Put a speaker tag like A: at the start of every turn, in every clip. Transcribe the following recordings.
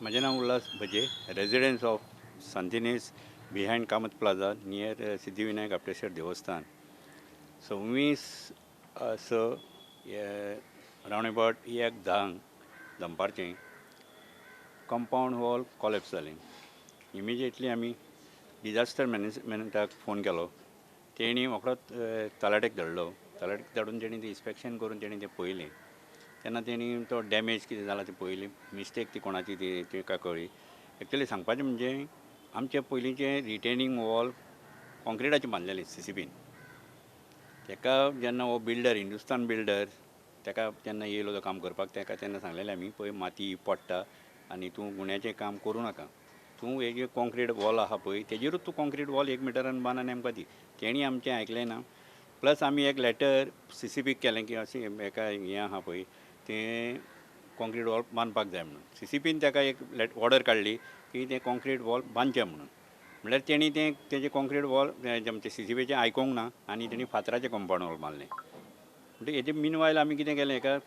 A: म्हजें नांव Ulhas Bhaje, residence of Santines behind Kamat plaza near Siddhivinayak Apteshwar Devasthan. 26/6 round about 1:10 दनपारचें compound wall collapse जालें. Immediately आमी disaster मॅनेजमेंटाक phone केलो. तेणी रोखडोच तलाट्याक धाडलो. तलाट्याक धाडून तेणी तें इन्स्पेक्शन करून तेणी तें पळयलें. तेन्ना तेणी तो डॅमेज कितें जाला तें पळयली, मिस्टेक ती कोणाची ती ताका कळ्ळी. एक्चुअली सांगपाचें म्हणजे आमचे पयलींचें रिटेनींग वॉल कॉन्क्रिटाचें बांदलेलें सीसीपीन. ताका जेन्ना हो बिल्डर हिंदुस्तान बिल्डर ताका जेन्ना येयलो तो काम करपाक, ताका तेन्ना सांगलेलें आमी पळय माती पडटा आनी तूं गुण्याचें काम करूं नाका, तूं एक कॉन्क्रीट वॉल आहा पळय तेजेरूच तूं कॉन्क्रीट वॉल 1 मिटरान बांद आनी आमकां दी. तेणी आमचें आयकलें ना. प्लस आमी एक लेटर सीसीपीक केलें की अशें एका हें आहा पळय तें कॉन्क्रीट वॉल बांदपाक जाय म्हणून. सीसीपीन ताका एक ऑर्डर काडली की तें कॉन्क्रीट वॉल बांदचें म्हणून. म्हणल्यार तेणी तें तेजें कॉन्क्रीट वॉल आमचें सीसीपीचें आयकोंक ना आनी तेणी फातराचें कंपावंड वॉल बांदलें. म्हणटकीर हेजे मिनवायल आमी कितें केलें, एका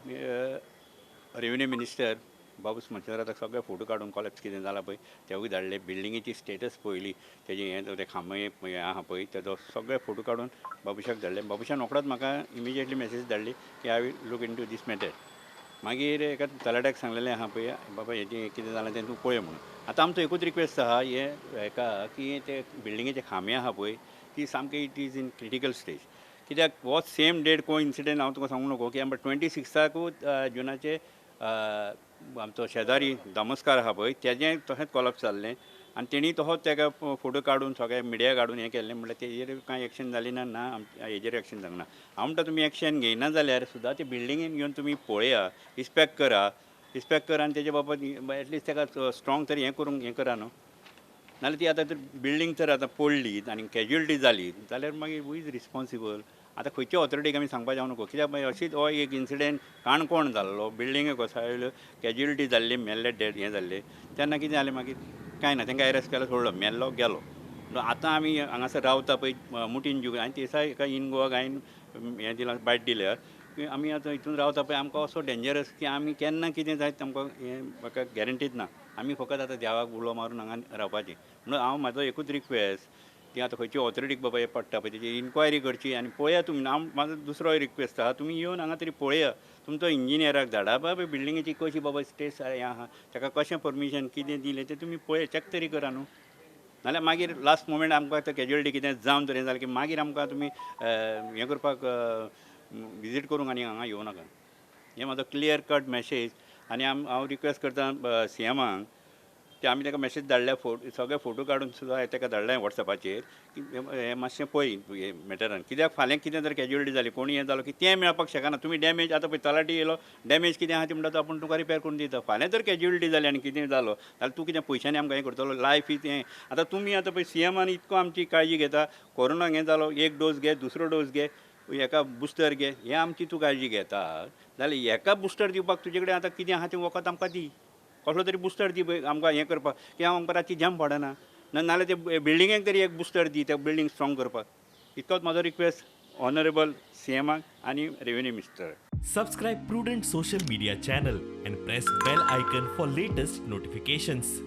A: रेवेन्यू मिनिस्टर बाबूश मोन्सेराताक सगळे फोटो काडून कॉलेप्स कितें जाला पळय तेवूय धाडले. बिल्डिंगेची स्टेटस पळयली, तेजें हें ते खांबे हें आहा पळय तेजो सगळे फोटो काडून बाबूशाक धाडले. बाबूशान रोखडोच म्हाका इमिजिएटली मॅसेज धाडली की I will look into this matter. मागीर एका तलाट्याक सांगलेलें आहा पळय बाबा हेजें कितें जालां तें तूं पळय म्हणून. आतां आमचो एकूच रिक्वेस्ट आहा हे हेका की ते बिल्डिंगेचे खांबे आहा पळय ती सामकी it is in critical stage. कित्याक हो सेम डेट को इन्सिडेंट हांव तुका सांगूं नको की आमकां 26 जुनाचे आमचो शेजारी दामोस्कार आहा पळय तेजें तशेंच कॉलप्स जाल्लें आनी तेणी तसोच तेका फोटो काडून सगळे मिडिया काडून हें केल्लें. म्हणल्यार तेजेर कांय एक्शन जाली ना, ना हेजेर एक्शन जावंक ना. हांव म्हणटा तुमी एक्शन घेयना जाल्यार सुद्दां ते बिल्डिंगेन घेवन तुमी पळया, इन्स्पेक्ट करा, इन्स्पेक्ट करा आनी तेजे बाबत एटलिस्ट तेका स्ट्रॉंग तरी हें करूंक हें करा न्हू. नाल्यार ती आतां तर बिल्डींग तर आतां पडली आनी कॅज्युअलिटी जाली जाल्यार मागीर हू is responsible. आतां खंयचे ऑथॉरिटीक आमी सांगपाक जावं नको, कित्याक मागीर अशीच हो एक इन्सिडेंट काणकोण जाल्लो, बिल्डिंगे कोसळ्ळ्यो, कॅज्युअलिटी जाल्ली, मेल्ले डेड हें जाल्लें. तेन्ना कितें जालें मागीर कांय ना, तांकां एरेस्ट केलो, सोडलो, मेल्लो गेलो. आतां आमी हांगासर रावता पळय मुटीन जुग आनी ते एका इन गोवा हांवें हें दिलां बायट दिल्या की आमी आतां हितून रावता पळय आमकां असो डेंजरस की आमी केन्ना कितें जायत आमकां हें म्हाका गॅरंटीच ना. आमी फकत आतां देवाक उलो मारून हांगा रावपाचें. म्हणून हांव म्हाजो एकूच रिक्वेस्ट की आतां खंयची ऑथॉरिटीक बाबा हें पडटा पळय तेजी इन्क्वायरी करची आनी पळया तुमी. हांव म्हाजो दुसरो रिक्वेस्ट आहा, तुमी येवन हांगा तरी पळया, तुमचो इंजिनियराक धाडा बाबा बिल्डिंगेची कशी बाबा स्टेस हें आहा ताका कशें परमिशन कितें दिलें तें तुमी पळया, चॅक तरी करा न्हू. नाल्यार मागीर लास्ट मोमेंट आमकां आतां कॅज्युअलिटी कितें जावन तरी जालें की मागीर आमकां तुमी हें करपाक विजीट करूंक आनी हांगा येवं नाका. हें म्हाजो क्लियर कट मॅसेज. आनी हांव रिक्वेस्ट करता सीएमाक की आमी ताका मॅसेज धाडल्या, सगळे फोटो काडून सुद्दां ताका धाडल्या वॉट्सॅपाचेर की हें मातशें पळय हें मॅटरान, कित्याक फाल्यां कितें जर कॅज्युअलिटी जाली कोणी हें जालो की तें मेळपाक शकना. तुमी डॅमेज आतां पळय तलाटी येयलो डॅमेज कितें आहा ती म्हणटा तो आपूण तुका रिपेर करून दिता. फाल्यां जर कॅज्युअलिटी जाली आनी कितें जालो जाल्यार तूं कितें पयशांनी आमकां हें करतलो, लायफ is हें. आतां तुमी आतां पळय सीएमान इतको आमची काळजी घेता, कोरोनाक हें जालो एक डोस घे, दुसरो डोस घे, हेका बुस्टर घे, हें आमची तूं काळजी घेता जाल्यार हेका बुस्टर दिवपाक तुजे कडेन आतां कितें आहा तें वखद आमकां दी, कसलो तरी बुस्टर दी पळय आमकां हें करपाक की हांव आमकां रातची झेम पडना, ना नाल्यार ते बिल्डिंगेक तरी एक बुस्टर दी त्या बिल्डींग स्ट्रॉंग करपाक. इतकोच म्हाजो रिक्वेस्ट ऑनरेबल सीएमाक आनी revenue minister.
B: Subscribe Prudent social media channel and press bell icon for latest notifications.